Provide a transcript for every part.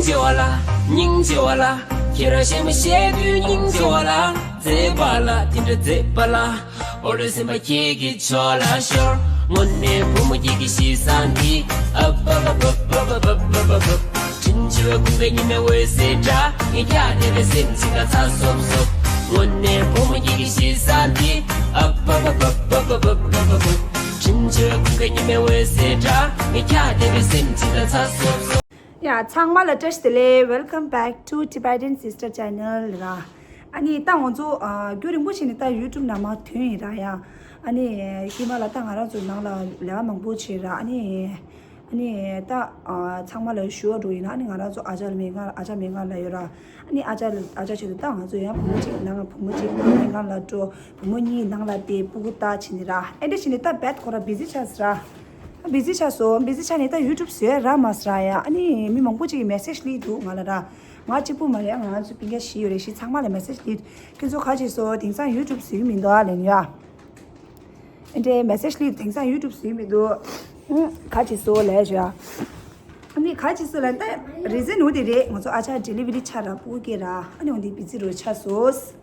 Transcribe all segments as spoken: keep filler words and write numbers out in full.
ཆེ་བ་ལ། སྙིང་རྗེ་བ་ལ། ཁྱེད་རང་གཞས་མ་བཤད་དུས་སྙིང་རྗེ་བ་ལ། མཛེས་པ་ལ་དེ་འདྲ་མཛེས་པ་ལ། འོ་རེ་སེམས་པ་ཁྱེད་ཀྱི་ཕྱོགས་ལ་ཤོར། དངོས་གནས་བུ་མོ་ཁྱེད་ཀྱི་གཤིས་བཟང་འདི། ཨབ་ཨབ་ཨབ། དྲིན་ཆེ་བའི་ཁུངས་ཀྱི་ཉི་མའི་འོད་ཟེར་འདྲ། ངས་ཁྱེད་བལྟས་པས་སེམས་ཅིག་ལ་ཚ་སོབ་སོབ། དངོས་གནས་བུ་མོ་ཁྱེད་ཀྱི་གཤིས་བཟང་འདི། ཨབ་ཨབ་ཨབ། དྲིན་ཆེ་བའི་ཁུངས་ཀྱི་ཉི་མའི་འོད་ཟེར་འདྲ། ངས་ཁྱེད་བལྟས་པས་སེམས་ཅིག་ལ་ཚ་སོབ་སོབ། ཡ། ཚང་མ་ལ་བཀྲ་ཤིས་བདེ་ལེགས། Welcome back to Tibetan Sister Channel ར། ཨ་ནི་ད་ང་ཚོ་ཨ་རྒྱུན་རིང་པོ་ཞིག་ནས་ད་YouTube ནང་མར་ཐོན་ཡིན་ར་ཡ། ཨ་ནི་ཧི་མ་ལ་ད་ང་རང་ཚོ་ནང་ལ་ལས་ཀ་མང་པོ་བྱས་ར། ཨ་ནི་ཨ་ནི་ད་ཨ་ཚང་མ་ལ་ཞུ་བ་འགྲོ་ཡིན་ན། ཨ་ནི་ང་རང་ཚོ་ཨ་ཅག་ལ་མེད་ང་ཨ་ཅག་མེད་ང་ལ་ཡོད་ར། ཨ་ནི་ཨ་ཅག་ལ་ཨ་ཅག་ཆེད་དུ་ད་ང་ཚོ་ཡང་བུ་མོ་གཅིག་ནང་བུ་མོ་གཅིག་ནང་ང་ལ་འགྲོ། བུ་མོ་གཉིས་ནང་ལ་བསྡད། སྤུ་གུ་ལྟ་བྱས་ནས་ར། ཨེ་འདྲ་བྱས་ནས་ད་རྦད་ཁོ་ར་བི་ཟི་ཆགས་སོང་ར། བི་ཟི་ཆགས་སོང་། བི་ཟི་ཆགས་ནས་ད་ཡུ་ཊུབ་བཟོས་རག་མ་སོང་ར་ཡ། ཨ་ནི་མི་མང་པོ་ཅིག་གིས་མེ་སེཇ་སླེབས་འདུག་ང་ལ་ར། ང་གཅིག་པུ་མ་རེད། ང་ཚོ་སྤུན་ཀྱག་བཞི་ཡོད་རེད། བཞི་ཚང་མ་ལ་མེ་སེཇ་སླེབས། ཁྱེད་ཚོ་ག་བྱས་སོང་། དེང་སང་ཡུ་ཊུབ་བཟོས་ཀྱི་མི་འདུག་ཨ་ལབ་ཡ། ཨེ་འདྲའི་མེ་སེཇ་སླེབས། དེང་སང་ཡུ་ཊུབ་བཟོས་ཀྱི་མི་འདུག་ཨུ། ག་བྱས་སོང་ལབ་ཡ། ཨ་ནི་ག་བྱས་སོང་ལབ་ན་ད་རི་ཛན་འོ་དེ་རེད། ང་ཚོ་ཨ་ཅག་ཌེ་ལི་ཝ་རི་ཆགས་ར། སྤུ་གུ་སྐྱེས་ར། ཨ་ནི་འོ་དེ་བི་ཛི་རུ་ཆགས་སོང་།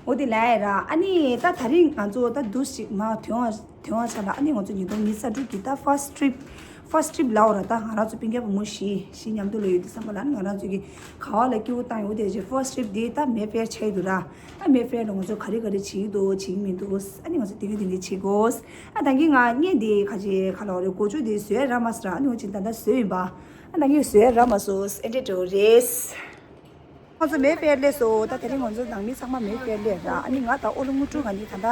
འོ་དེ་ལབ་ཡ་ར། ཨ་ནི་ད་ད་རིང་ང་ཚོ་ད་འདུག་ཞིག་མར་ཐོན་བ་ཐོན་བ་ཆ་ལ། ཨ་ནི་ང་ཚོ་ཉིས་སྟོང་ཉི་ཤུ་རྩ་དྲུག་གི་ད་ཕར་སི་ཊི་ཊིབ་ཕར་སི་ཊི་ཊིབ་ལབ་འོ་ར། ད་ང་རང་ཚོ་སྤུན་ཀྱག་བུ་མོ་བཞི་བཞི་མཉམ་དུ་ལ་ཡོད་དུས་ཙམ་པ་ལ། ཨ་ནི་ང་རང་ཚོ་གི་ག་བ་ལ་སྐྱིད་པོ་བཏང་ཡོད་དེ་ཅེ་ཕར་སི་ཊི་ཊིབ་དེ་ད་མེ་ཕེར་ཆགས་ཡོད་དུས་ར། ཨ་མེ་ཕེར་ལ་ང་ཚོ་ག་རེ་ག་རེ་བྱེད་ཀྱི་འདུག་བྱེད་ཀྱི་མི་འདུག་ཨ་ནི་ང་ཚོ་དེ་ག་དེ་འདྲ་བྱེད་དགོས། ཨ་ད་གིན་ང་བརྙན་དེ་ག་ཅེ་ག་ལ་འོ་རེད། འགོ་བཅུག་དེ་བཟོས་རག་མ་སོང་ར། ཨ་ནི་འོ་ཅིག་ད་ལྟ་བཟོས་ཡིན་པ། ཨ་ད་གིན་བཟོས་རག་མ་སོང་། ཨེ་འདྲ་འགྲོ་རེད། ང་ཚོ་མེ་ཕེར་སླེབས་སོང་། ད་དེ་རིང་ང་ཚོ་ནང་མི་ཚང་མ་མེ་ཕེར་སླེབས་ར། ཨ་ནི་ང་དང་ཨོ་ལོ་ངུ་ཀྲུག་ག་ནི་ད་ལྟ་ད་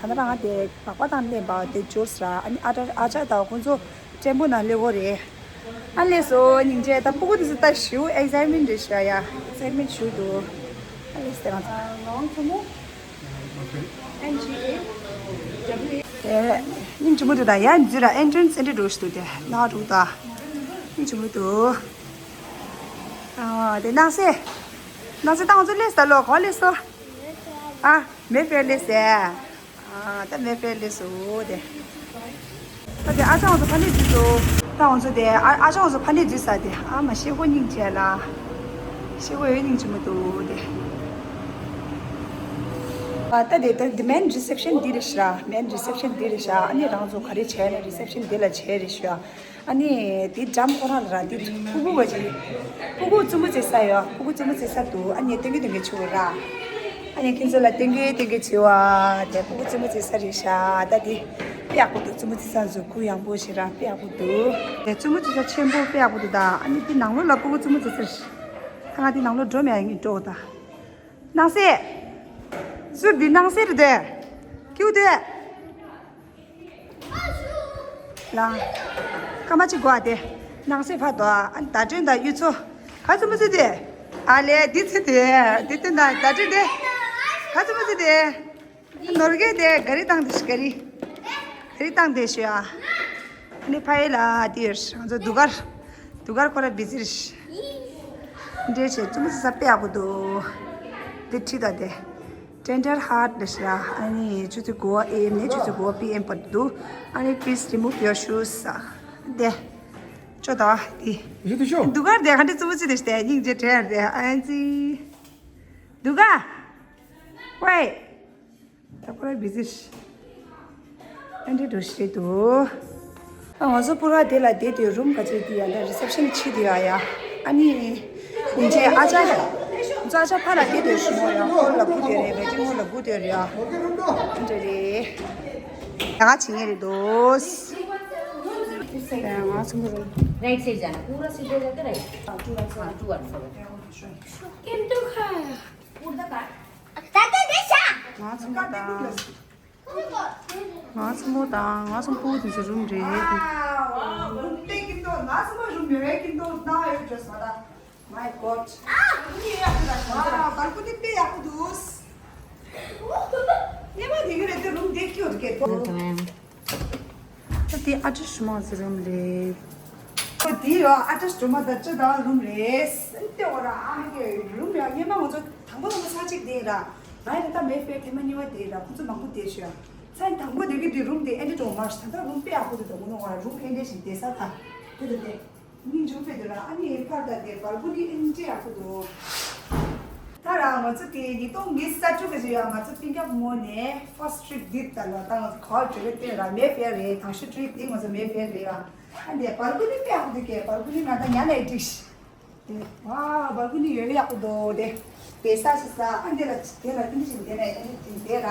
ལྟ་རང་དེ་སྦག་སྦག་དང་ལེན་པ་དེ་འབྱོར་སོང་ར། ཨ་ནི་ཨ་ཅག་ཨ་ཅག་དང་ཁོང་ཚོ་ཊེམ་པོ་ནང་སླེབས་ཡོད་རེད། ཨ་སླེབས་སོང་། སྙིང་རྗེ། ད་སྤུ་གུ་དེ་ཚོ་ད་ཞེ་པོ་ཨེག་སའི་མེན་ཊི་རེད་ཤག་ཡ། ཨེག་སའི་མེན་ཊི་ཞེ་པོ་འདུག་ཨ་སླེབས་སོང་ང་ཚོ། ཨེན་ཇི་ཨེ་ཌབ་ལིའུ་ཨེ། ཨེ་སྙིང་རྗེ་མོ་འདུག་ད་ཡ་འཛུལ་ར། ཨེན་ཊི་རན་སི་ཨེ་འདྲ་འགྲོ་ཞིག་འདུག་དེ་ནག་འདུག་ད་སྙིང་རྗེ་མོ་འདུག་ཨ་དེ་ནག་སེ། ནག་སེ་ད་ང་ཚོ་སླེབས་སོང་ད་ལོ། ག་པར་སླེབས་སོང་། ཨ་མེ་ཕེར་སླེབས་སོང་། ཨ་ད་མེ་ཕེར་སླེབས་སོང་དེ། ད་དེ་ཨ་ཅག་ང་ཚོ་ཕ་ནས་འཛུལ་སོང་། ད་ང་ཚོ་དེ་ཨ་ཨ་ཅག་ང་ཚོ་ཕ་ནས་འཛུལ་ས་དེ། ཨ་མ་ཤེས་ཁོ་སྙིང་རྗེ་ལ། ཤེས་ཁོ་ཡོད་སྙིང་རྗེ་མོ་འདུག་དེ། ཨ་ད་དེ་ད་དེ་མེན་རི་སེབ་ཤན་འདི་རེད་ཤག་མེན་རི་སེབ་ཤན་འདི་རེད་ཤག་ཨ་ནི་རང་ཚོ་ག་རེ་བྱས་ན་རི་སེབ་ཤན་འདི་ལ་བྱས་རེད་ཤག་ཨ་ནི་དེ་འགྲམ་ཁོ་རང་ལ་ར། དེ་ཕྲུ་གུ་བ་ཅིག་ཕྲུ་གུ་རྩེད་མོ་རྩེ་ས་ཡོད། ཕྲུ་གུ་རྩེད་མོ་རྩེ་ས་འདུག་ཨ་ནི་སྟོན་གི་སྟོན་གི་བྱེད་དགོས་ར། ཨ་ནི་ཁྱེད་ཚོ་ལ་སྟོན་གི་སྟོན་གི་བྱེད་པ། དེ་ཕྲུ་གུ་རྩེད་མོ་རྩེ་ས་རེད་ཤག་ད་དེ་དཔེ་ཡག་པོ་འདུག་རྩེད་མོ་རྩེ་ས་གཟུགས་པོ་ཡག་པོ་ཞིག་ར། དཔེ་ཡག་པོ་འདུག་དེ་རྩེད་མོ་རྩེ་ས་ཆེན་པོ་དཔེ་ཡག་པོ་འདུག་ད་ཨ་ནི་དེ་ནང་ལོགས་ལ་ཕྲུ་གུ་རྩེད་མོ་རྩེ་ས་རེད། ད་ང་དེ་ནང་ལོགས་འགྲོ་མེད་ཡ་ངས་འགྲོ་ད། ནང་སེ། ཟུར་འདི་ནང་སེ་རེད་དེ། ཀྱུ་དེ། ལ། སྐར་མ་གཅིག་འགོར་བ་དེ། ནང་སེ་ཕར་དོ། ཨ་ནི་ཟླ་སྒྲོན་དང་གཡུ་མཚོ། ག་ཚོད་མི་ཚེ་དེ། ཨ་ལས་འདི་ཚེ་དེ། འདི་ཚེ་ན་ཟླ་སྒྲོན་དེ། ག་ཚོད་མི་ཚེ་དེ། ནོར་གེ་དེ་ག་རི་བཏང་དེ་ཤི་ག་རི། ག་རི་བཏང་དེ་ཤི་ཨ། ཨ་ནི་ཕ་ཡེ་ལ་དེ་ཡོད་ང་ཚོ་དུ་གར། དུ་གར་ཁོ་ར་བི་ཛི་རེད། འདྲེ་བྱས་ཙུམ་ཙི་ས་དཔེ་ཡག་པོ་འདུག་དེ་ཁྲིད་ད་དེ། Tender heart ལ་ཤ། ཨ་ནི་ཆུ་ཚོད་དགུ་པ་ཨེ་ཨེམ་ནས་ཆུ་ཚོད་དགུ་པ་པི་ཨེམ་བར་དུ། ཨ་ནི་please remove your shoes ཟེར། དེ། ཅོ་ད་དེ། ཡིད་དུ་ཤོག་དུ་གར་དེ་ག་འདྲ་ཙུམ་ཙི་དེ་ཤ་དེ་སྙིང་རྗེ་དྲན་དེ་ཨ་ཙི། དུ་ག་ཝེ། ད་ཁོ་ར་བི་ཛི་ཨེ་འདྲ་འགྲོ་ཤེས་འདུག་ཨ་ང་ཚོ་པུ་ར་དེ་ལ་བསྡད་དེ་རུམ་ག་ཚོད་དེ་ཡ་ད་རི་སེབ་ཤན་ཕྱི་དེ་ཡ་ཡ། ཨ་ནི། ཡིན་ཆེ་ཨ་ཅག་ང་ཚོ་ཨ་ཅག་ཕ་ལ་བསྡད་དེ་རུམ་ཡ་ཁོ་ལ་བུ་དེ་རེད་བེ་ཅི་ངོ་ལ་བུ་དེ་རེད་ཡ། འདྲ་རེད། ད་ག་བྱེད་ངེས་རེད་དོ། ང་ཚོ་རུམ། right side जाना, पूरा सीधे जाके राइट। हाँ, टू वन सेवन। हाँ, to one seven. ང་ཚོ་མོ་དང་། ང་ཚོ་མོ་དང་ང་ཚོ་ཕྲུ་གུ་དེ་ཚོ་རུམ་རེད། རུམ་དཔེ་ཀྱི་འདུག་ང་ཚོ་མོ་རུམ་ཡོད་ཀྱི་འདུག་ན་ཡོད་བྱས་སོང་ད། My God. ཨ་ནི་ཡག་པོ་ད་ང་ཚོ་ལ་བར་སྐུ་དེ་དཔེ་ཡག་པོ་འདུག་སྙེ་མ་དེ་གི་རེད་དེ་རུམ་དེ་ཀྱི་ཡོད་ཀྱི་འདུག་ད་དེ་ཨ་ཏྲ་ཤུ་མ་ཟེར་རུམ་རེད། ཁོ་དེ་ཡོ་ཨ་ཏྲ་ཤུ་མ་ད་ཅི་ད་རུམ་རེད། སེམས་ཏེ་འོ་ར་ཨ་མི་གི་རུམ་ཡོ་སྙེ་མ་ང་ཚོ་དང་པོ་དང་པོ་ས་གཅིག་དེ་ར། ང་ཡི་ད་མེ་ཕེ་ཐེ་མ་གཉིས་པ་དེ་ར་ཁོ་ཚོ་མང་པོ་དེ་ཤོད་ཡ། ཚན་དང་པོ་དེ་གི་དེ་རུམ་དེ་ཨེ་འདྲ་འགྲོ་མ་ཤི་ད་ད་རུམ་དཔེ་ཡག་པོ་དེ་དང་པོ་ནོ་འོ་ར་རུམ་ཨེ་འདྲ་ཞིག་དེ་ས་ད་དེ་དེ་དེ། སྙིང་རྗེ་པོ་འདུག་ལ། ཨ་ནི་ཕར་ད་དེ་བར་ཀོ་ནི་ཨིན་ཇི་ཡག་པོ་འདུག་ད་ར་ང་ཚོ་དེ་ཉིས་སྟོང་ཉི་ཤུ་རྩ་དྲུག་གི་ཡ་ང་ཚོ་སྤུན་ཀྱག་ངོ་ནས་first trip འདི་ད་ལ་ད་ང་ཚོ་ག་བར་འགྲོ་གི་དེ་ར་མེ་ཕེར་རེད། དང་ཤོས་ཊི་རིབ་དེ་ང་ཚོ་མེ་ཕེར་རེད་ཡ། ཨ་ནི་བར་ཀོ་ནི་དཔེ་ཡག་པོ་འདུག་གས། བར་ཀོ་ནི་ང་ད་ཉལ་ནས་འགྲིག་ཤི། དེ་ཝ་བར་ཀོ་ནི་ཡོད་ཡག་པོ་འདུག་དེ་དེ་ས་ཞིག་ས། ཨ་འདི་ལ་དེ་ལ་ཏིང་ཞིག་དེ་ལ་ཨ་ནི་དེ་ལ་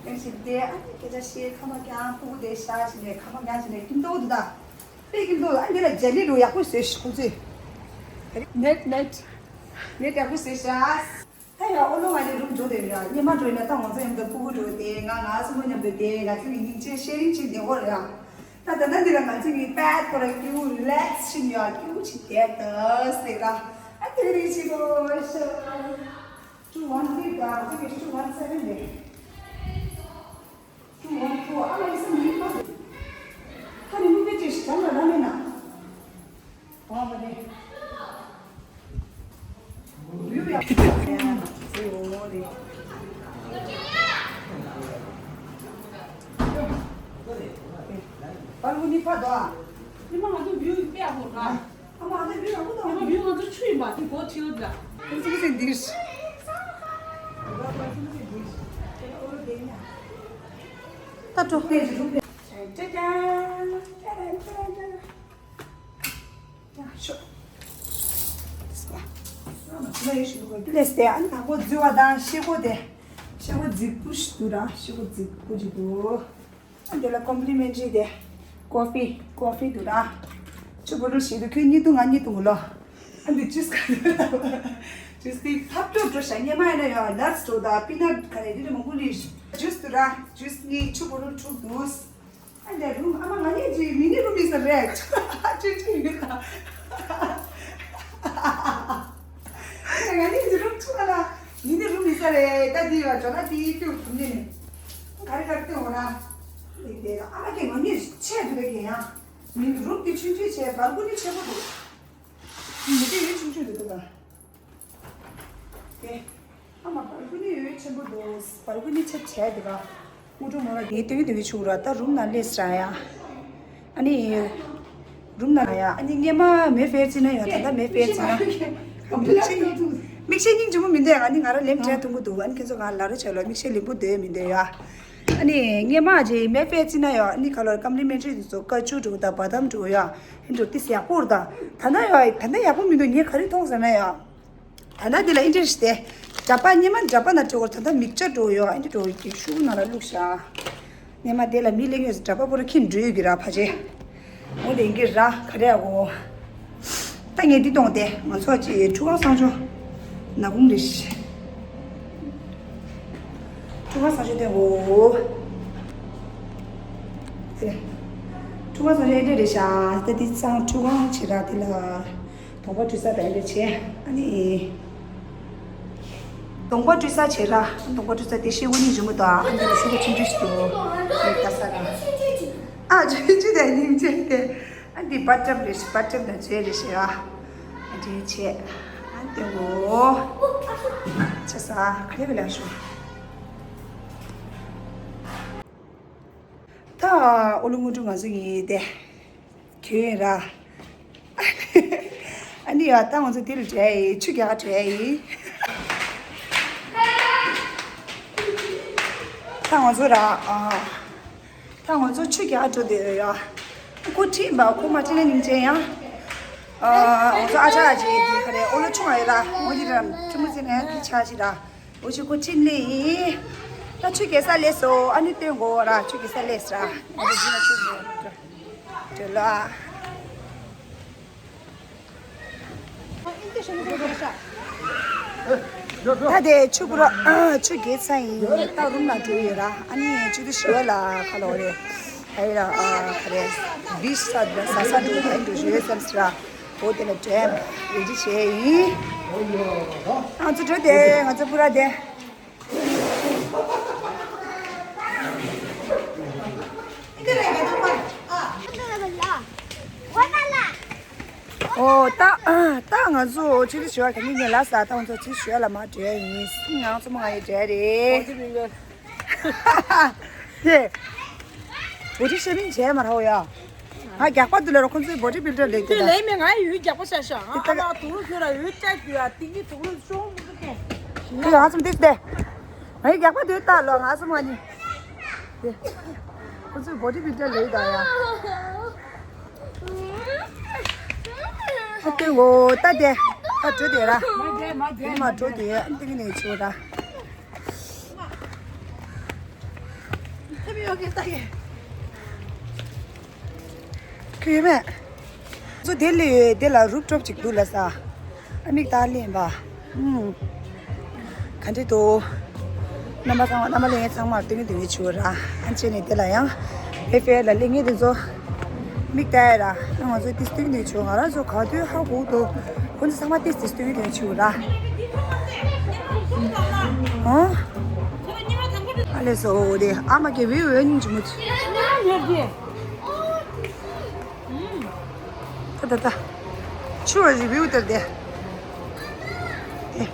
ཏིང་ཞིག་དེ་ཨ་ནི་སྐད་ཆ་བཤད། ཁ་མ་རྐྱང་ཕྲུ་གུ་དེ་ཤ་ཞིག་ནས་ཁ་མ་རྐྱང་ཞིག་ནས་ཀིམ་ཏོ་འདུག་ད། པེ་ཀིམ་ཏོ་ཨ་འདི་ལ་ཇ་ལི་རུ་ཡག་པོ་བཟོས་ཤིག་ཁོ་ཚོས། ནེཊ་ནེཊ་ནེཊ་ཡག་པོ་བཟོས་ཤག་ད་ཡ་ཨོ་ལོ་ང་ནི་རུམ་འགྲོ་དེ་ར་ཉི་མ་འགྲོ་ཡིན་ན་ད་ང་ཚོ་ཡང་ད་ཕྲུ་གུ་འགྲོ་དེ་ང་ང་སྲིང་མོ་མཉམ་དུ་དེ་ང་ཚོ་གི་སྙིང་རྗེ་ཤེར་རིང་ཅིག་ཉེ་བོ་ར། ད་ད་ད་འདི་ལ་ང་ཚོ་གི་པད་ཁོ་ར་ཀྱུ་རི་ལེགས་ཕྱིན་ཡོད་ཀྱུ་ཅིག་དེ་ད་ཟེར་ར། ཨ་དེ་རིང་ཅིག་གོ་ཤ། Two one three ད་ང་ཚོ་གི་two one seven རེད། Two one four ཨ་ལ་ཡི་སེམས་ཡིན་པ། ཁ་ནས་མི་དཔེ་ཅིག་ཞིག་བྱ་ལ་ར་མེད་ན། ད་འགྲོ། ཅ་ཅ། ཅ་ཅ། ཡ་ཤོ། ལེས་ཏེ་ཨ་ནི་ད་གོ་རྫི་བ་དང་ཤེལ་སྒོ་དེ། ཤེལ་སྒོ་རྫིག་པོ་ཞིག་འདུག་ར། ཤེལ་སྒོ་རྫིག་པོ་ཞིག་འདུག་ཨ་འདི་ལ་ཀོམ་པི་ལི་མེན་ཊི་རི་དེ། ཀོ་ཧྥི་ཀོ་ཧྥི་འདུག་ར། ཆུ་བུ་རུ་ཞིག་འདུག་ཁྱོད་གཉིད་འདུག་ང་གཉིད་འདུག་ལོ། ཨ་འདི་ཇུས་ག་ཇུས་དེ་ཐབ་ཀྲོ་ཀྲོ་ཤ་ཉེ་མ་ཡིན་ན་ཡང་ནཊ་སི་འགྲོ་ད་པི་ནཊ་ག་རེ་འདི་རེ་མང་པོ་ལི་ཇུས་འདུག་ར། ཇུས་གཉིས་ཆུ་བུ་རུ་དྲུག་འདུག་ཨ་འདྲ་རུམ་ཨ་མ་ང་གཉིས་ཀྱི་མི་ནི་རུམ་ཡིན་ས་རེད། ཅི་ཅི་ཡོད་ད། ང་གཉིས་ཀྱི་རུམ་ཆུང་ཨ་ལ་མི་ནི་རུམ་ཡིན་ས་རེད། ད་འདི་ཡོད་ཅོ་ན་དེའི་ཏུ་དུ་ནི་ནི་ག་རེ་ག་རེ་ཏུ་འོ་ན་དེ་དེ་ཨ་མ་གི་ང་གཉིས་ཆེ་དུ་རེད་གི་ཡང་མི་རུམ་དེ་ཆུང་ཆུང་ཆེ་བར་ཀོ་ནི་ཆེ་པོ་འདུག་མི་དེ་ཡོད་ཆུང་ཆུང་དུ་འདུག་ད། དེ། ཨ་མ་བར་ཀོ་ནི་ཡོད་ཆེན་པོ་འདུག་བར་ཀོ་ནི་ཆེ་བྱས་འདུག་ག་དངོས་གྲུབ་མོ་ལ་དེ་སྟོན་གྱི་འདུག་གི་ཆུ་ར་ད་རུམ་ནང་སླེབས་ར་ཡ། ཨ་ནི། རུམ་ནང་ཡ་ཨ་ནི་སྔས་མ་མེ་ཕེར་ཙི་ན་ཡ་ད་ལྟ་མེ་ཕེར་ཙི་ན། མིག་ཤེལ་མིག་ཤེལ་སྙིང་རྗེ་མོ་མི་འདུག་ཨ་ནི་ང་ར་ལེམ་བྲལ་ཐུང་གི་འདུག་ཨ་ནི་ཁྱེད་ཚོ་ང་ལ་རོ་བྱས་ལོ་མིག་ཤེལ་ལེམ་པོ་འདོད་མི་འདོད་ཡ། ཨ་ནི་སྔས་མ་ཅི་མེ་ཕེར་ཙི་ན་ཡ་ཨ་ནི་ཁ་ལོར་ཀམ་ལི་མེན་ཊི་རི་དེ་ཚོ་ཀ་ཅུ་འགྲོ་ད་བ་དམ་འགྲོ་ཡ། ཨེ་འགྲོ་ཏི་སི་ཡག་པོ་རེད་ད། ད་ལྟ་ཡོད་ད་ལྟ་ཡག་པོ་མི་འདུག་ངས་ག་རེ་མཐོང་ཟེར་ན་ཡོད། ད་ལྟ་འདི་ལ་ཨིན་ཊི་རེ་སི་ཊི་དེ། འདྲ་པ་སྙེ་མ་འདྲ་པ་ན་འགྲོ་བར་ད་ལྟ་མིག་ཆ་འགྲོ་ཡོད་ཨེ་འདྲ་འགྲོ་ཡོད་ཀྱི་ཤུགས་ནང་ལ་བླུགས་ཤག་སྙེ་མ་དེ་ལ་མི་ལེགས་ཡོད་འདྲ་པ་པོ་ར་ཁྱི་འགྲོ་ཡོད་ཀྱི་ར་ཕ་ཆེ། འོ་དེ་ཀྱི་ར་ག་རེ་ཨ་གོ། ད་ངས་འདི་གཏོང་སྟེ་ང་ཚོ་ཅི་ཁྲུ་གང་སང་ཆོ། ན་གུང་རེ་ཤི། ཁྲུ་གང་སང་ཆོ་དེ་འོ། དེ། ཁྲུ་གང་སང་ཆོ་ཨེ་འདྲ་རེ་ཤག་ད་འདི་ཚང་ཁྲུ་གང་ཆེ་ར་དེ་ལ། གདོང་པ་འཁྲུ་ས་དང་འདྲ་བྱས། ཨ་ནི། གདོང་པ་འཁྲུ་ས་བྱས་ར། གདོང་པ་འཁྲུ་ས་དེ་ཤེལ་སྒོ་གཉིས་འཇུ་མི་འདུག་ཨ་འདི་ལ་ཤེལ་སྒོ་ཆུང་ཆུང་ཞིག་འདུག་ཨ་ལྟ་ས་ར། ཨ་ཆུང་ཆུང་དང་སྙིང་རྗེ་དེ། ཨ་འདི་བ་ཏྲབ་རེད་བ་ཏྲབ་དང་བྱས་རེད་ཤེས་ཨ། ཨ་འདི་བྱས། ཨ་འདི་འོ། ཆ་ས་ག་རེ་བ་ལ་ཤོག་ད་ཨོ་ལོ་དངོས་གྲུབ་ང་ཚོ་ཡིན་ཏེ། གྱོན་ར། ཨ་ནི་ཡ་ད་ང་ཚོ་འདིར་འགྲོ་ཡི་ཆུ་རྒྱག་འགྲོ་ཡི། ད་ང་ཚོ་ར་ཨ། ད་ང་ཚོ་ཆུ་རྒྱག་འགྲོ་དེ་ཡ། ཁོ་ཁྲིད་པ་ཁོ་མ་ཁྲིད་ན་སྙིང་རྗེ་ཡ། ཨ་ང་ཚོ་ཨ་ཅག་ཨ་ཅེ་དེ་ག་རེ་ཨོ་ལོ་ཆུང་བ་ཡོད་ར་ངོ་དེ་ར་ཁྲིད་མོ་ཟེར་ནས་དེ་ཆ་ཞིག་ར། འོ་ཅི་ཁོ་ཁྲིད་ལེ་ཡིན། ད་ཆུ་རྒྱག་ས་སླེབས་སོ་ཨ་ནི་སྟོན་དགོས་ར་ཆུ་རྒྱག་ས་སླེབས་ར། ཨ་ནི་འདི་ན་ཆུ་རྒྱག་འགྲོ་ལ། ད་དེ་ཆུ་ཁུ་ར་ཨ་ཆུ་རྒྱག་ཚར་ཡིན་ད་རུམ་ནང་འགྲོ་ཡོད་ར་ཨ་ནི་ཆུ་དེ་ཞི་བ་ལ་ཁ་ལོ་རེད། ཨ་ཡི་ར་ཨ་ཁ་རེ་བིཤ་ས་ཟ་ས་འགྲོ་ཨ་འགྲོ་ཞི་བའི་སེམས་སི་ར་འོ་དེ་ལ་འགྲོ་ཡ་རེ་ཇི་བྱས་ཡིན། ང་ཚོ་འགྲོ་དེ་ང་ཚོ་ཕུ་ར་དེ། ཨོ་ད་ད་ང་ཚོ་ཕྱི་ལ་ཞུ་བ་ག་ནི་ངས་ལ་ས་ད་ང་ཚོ་ཕྱི་ཞུ་བ་ལ་མ་བྲོས་ཡིན་ང་ཚོ་མ་ང་ཡི་བྲོས་རེད། དེ་འུ་ཚོ་ཤེ་མིན་བྱས་མ་རེད་ཡ། ང་རྒྱགས་པ་འདི་ལ་རོ་ཁོང་ཚོའི་body builder་ལས་དེ་ཀྱི་ལས་མེད། ང་ཡུལ་རྒྱགས་པ་ཤ་ཤ་ང་ཨ་མ་དུ་རུ་ཁྱོད་ལ་ཡུལ་བཅའ་རྒྱུ་ཡ་ཏིང་གི་དུ་རུ་ཤོང་མི་འདུག་གས། ཁྱོད་ང་ཚོ་འདི་སྟེ། ང་ཡི་རྒྱགས་པ་འདི་ལྟ་ལོ་ང་ཚོ་མ་ནི། དེ། ཁོང་ཚོའི་body builder་ལས་ད་ཡ། ཨ་ཏེ་འོ་ད་དེ། ད་འགྲོ་དེ་ར། མ་དེ་མ་དེ་མ་འགྲོ་དེ་ཨ་ཏིང་གི་ནས་ཆོ་ར། ཐེབས་ཡོད་ཀྱི་ལྟ་གི། ཁྱོད་ཡོད་མེད། ཚོ་དེ་ལས་ཡོད་དེ་ལ་rooftop་ཅིག་འདུག་ལ་ས། ཨ་མིག་ལྟ་ལེན་པ། ཨུམ། ག་འདྲ་འདུག་རྣམ་པ་ཚང་མ་རྣམ་པ་ལྷན་རྒྱས་ཚང་མར་སྟོན་གྱི་འདུག་ཆུ་ར། ཨ་ཅེ་ནས་དེ་ལ་ཡང་། ཨེ་ཧྥེ་ལ་ལེ་ངེད་དེ་ཚོ། མིག་ལྟ་ཡ་ར། ང་ཚོ་ཏིས་སྟོན་གྱི་འདུག་ཆུ་ང་རང་ཚོ་ག་དུས་ཧ་གོ་འདུག་ཁོ་ཚོ་ཚང་མ་ཏིས་ཏིས་སྟོན་གྱི་འདུག་ཆུ་ར། ཨོ། ཨ་ལེ་སོ་དེ་ཨ་མ་གི་བི་འོས་ཉིན་ཅི་མོ་ཆུ། ད་ད་ད། ཆུ་བ་review་དེར་དེ། དེ།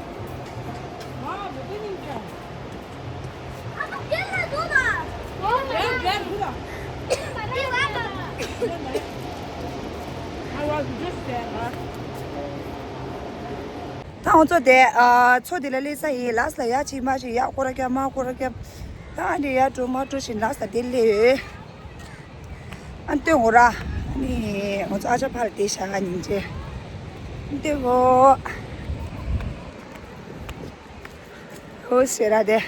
ད་ང་ཚོ་དེ་ཨ་མཚོ་དེ་ལ་སླེབས་ས་ཡིན། ལགས་ལ་ཡ་ཕྱི་མ་ཕྱི་ཡ་སྐོར་ར་རྒྱབ་མ་སྐོར་ར་རྒྱབ། ད་ཨ་འདྲེ་ཡ་འགྲོ་མ་འགྲོ་བཞིན་ལགས་ལ་དེ་སླེབས་ཡོད། ཨ་ནི་སྟོན་འོ་ར། ཨ་ནི་ང་ཚོ་ཨ་ཅག་ཕར་བསྡད་ཤག་ཉིན་བྱེད། ཨ་ནི་སྟོན་འོ། ཧོ་ཟེར་ར་དེ།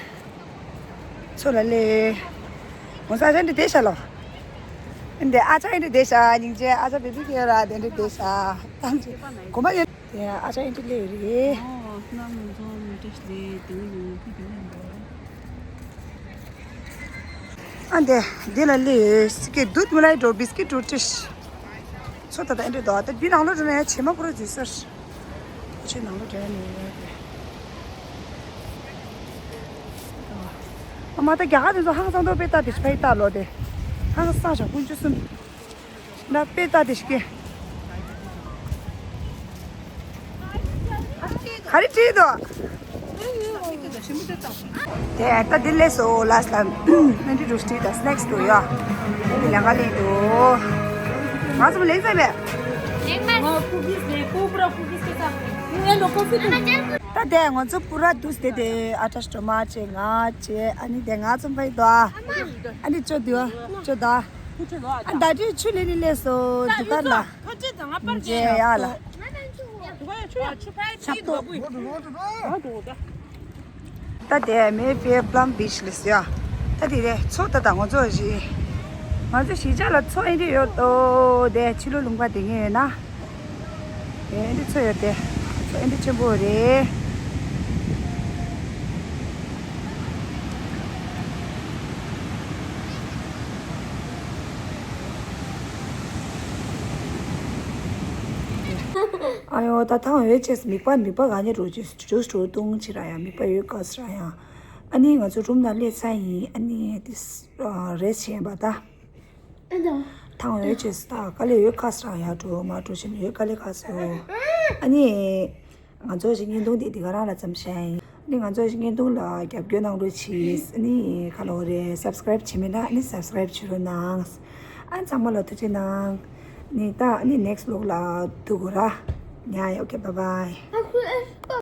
ཚོ་ལ་ལེ། ང་ཚོ་ཨ་ཅག་འདི་བསྡད་ཤག་ལོ། ཨ་ནི་ཨ་ཅག་འདི་བསྡད་ཤག་ཉིན་བྱེད་ཨ་ཅག་བེ་བི་ཁེ་ར་དེ་འདི་བསྡད་ཤག་ཏང་ཅི། གོ་མ་ཡོད། དེ་ཨ་ཅག་ཨེ་འདྲ་སླེབས་རེད། ཨ་དེ་འདི་ལ་སླེབས་ཡོད། སི་ཀེ་དུད་མི་ལ་འགྲོ་བིས་ཀི་འགྲོ་ཏིས། ཚོ་ད་ལྟ་ཨེ་འདྲ་འདུག་ད་འདི་ནང་ལོགས་འགྲོ་ན་ཡང་བྱེ་མ་པོ་ར་འཛུལ་ས་རེད། ཁོ་ཚོའི་ནང་ལོགས་འགྲོ་ཡ་མེད་ཡ་དེ། ཨ་མ་ད་རྒྱ་གར་དེ་ཚོ་ཧང་སང་འདུག་དཔེ་ལྟ་དེ་ཕ་ཡི་ལྟ་ལོ་དེ། ཧང་སང་ཞག་དཀོན་མཆོག་གསུམ། ན་དཔེ་ལྟ་དེ་ཤི་ཀེ། ག་རེ་བྲིས་འདུག་དེ་ད་དེ་ལས་སོ་ལ་སི་ལ་ཨེ་འདྲ་འགྲོ་སྟེ་ད་སི་ནེག་སི་འགྲོ་ཡ། དེ་ལས་ཀ་ལས་འདུག་ང་ཚོ་ལེགས་ཚ་བས། ད་དེ་ང་ཚོ་པུ་ར་འདུག་སྟེ་དེ་ཨ་ཏྲ་སི་ཏོ་མ་ཆེ་ང་ཆེ་ཨ་ནི་དེ་ང་ཚོ་ཕ་ཡི་འདུག་ཨ་ནི་ཅོ་འདུག་ཅོ་འདུག་ཨ་ད་དེ་ཆུ་ལེན་ནི་ལས་སོ་འདུག་ག་ལ། མཇལ་ཡ་ལ། ད་དེ་མེ་ཕེ་པ་ལམ་བིཆ་ལ་ཟེར་ཡ། ད་དེ་རེད་མཚོ་ད་ད་ང་ཚོ་བཞི། ང་ཚོ་གཞིས་ཆགས་ལ་མཚོ་ཨེ་འདྲ་ཡོད་དོ་དེ་ཕྱི་ལོ་ལུང་པ་དེ་ངེས་ཡོད་ན། དེ་ཨེ་འདྲ་མཚོ་ཡོད་དེ། མཚོ་ཨེ་འདྲ་ཆེན་པོ་རེད། ཨ་ཡོ་ད་ཐང་འོད་ཆེས་མིག་པ་མིག་པ་ག་ནས་འགྲོ་ཆེས་ཇུས་འགྲོ་བཏུང་ཆེ་ར་ཡང་མིག་པ་འོད་དཀར་སེ་ར་ཡང་། ཨ་ནི་ང་ཚོ་རུམ་ནང་སླེབས་ཚར་ཡིན། ཨ་ནི་དེ་རེས་བྱས་པ་ད། ཐང་འོད་ཆེས་ད་དཀའ་ལས་འོད་དཀར་སེ་ར་ཡང་འགྲོ་མ་འགྲོ་བཞིན་འོད་དཀའ་ལས་ཁག་སོ། ཨ་ནི། ང་ཚོ་ཞིག་བརྙན་ཐུང་འདི་འདི་ག་རང་ལ་ཙམ་བཤད་ཡིན། ནི་ང་ཚོ་ཞིག་བརྙན་ཐུང་ལ་རྒྱབ་སྐྱོར་གནང་རོགས་གྱིས། ནི་ག་ལོ་རེད་སབ་སི་ཀ་རེབ་བྱེད་མེད་ན་ནི་སབ་སི་ཀ་རེབ་བྱེད་རོགས་གནང་། ཨ་ཚང་མ་ལ་ཐུགས་རྗེ་གནང་། ནི་ད་ནི་ནེག་སི་ལོག་ལ་ཐུག་གོ་ར། ཉ་ཡ་ཨོ་ཁེ་བྷའི་བྷའི།